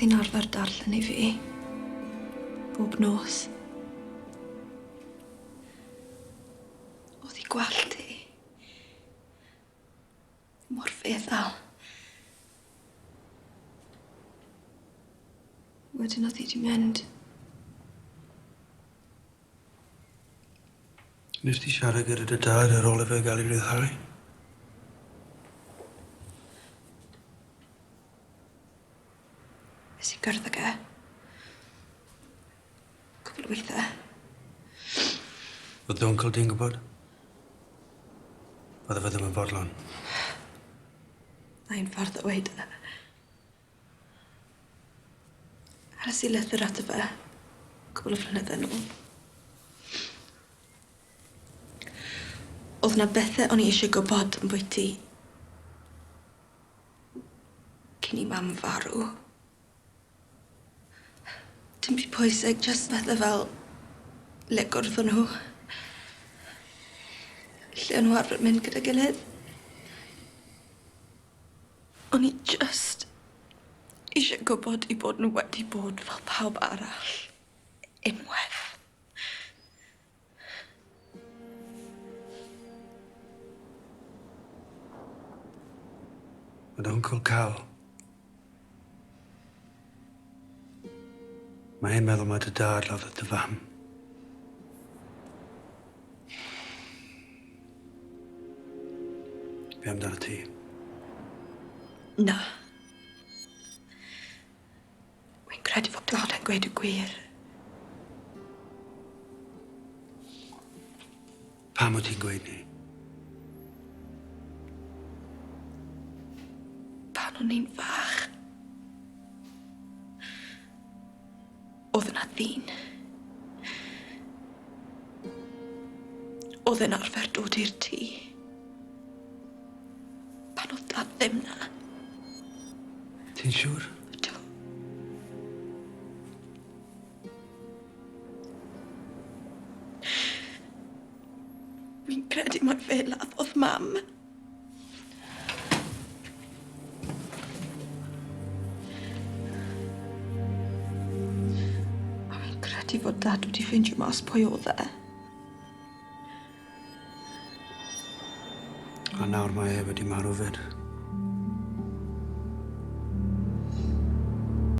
hi'n arfer darllen i fi. Bob nos. O'dd 'i gwallt hi mor feddal. Wedyn o'dd hi 'di mynd. Nes di siarad gyda dy dad ar ôl i fe ga'l ei ryddhau? Nes i gwrdd ag e. Cwpwl o weithe. O'dd dy wncl di'n gwbod? O'dd e fe ddim yn fodlon. 'Na un ffordd o weud e. Ales i lythyr ato fe cwpwl o flynydde nôl. O'dd 'na bethe o'n i isie gwbod ambwyty cyn i mam farw. Dim byd pwysig, jyst pethe fel le gwrddon nhw. Lle o'n nhw arfer mynd gyda'i gilydd. O'n i jyst isie gwbod 'u bod nw wedi bod fel pawb arall. Unweth. Ma' dy wncwl Cal. Mae e'n meddwl mai dy dad laddodd dy fam. Be' amdanat ti? Na. Wi'n credu fod Dad yn gweud y gwir. Pam wyt ti'n gweud 'ny? Pan o'n i'n fach o'dd 'na ddyn. O'dd e'n arfer dod i'r tŷ. Pan o'dd Dad ddim 'na. Ti'n siŵr? Ydw. Fi'n credu mai fe laddodd mam. A fi'n credu fod Dad wedi ffeindio mas pwy o'dd e. A nawr mae e wedi marw 'fyd.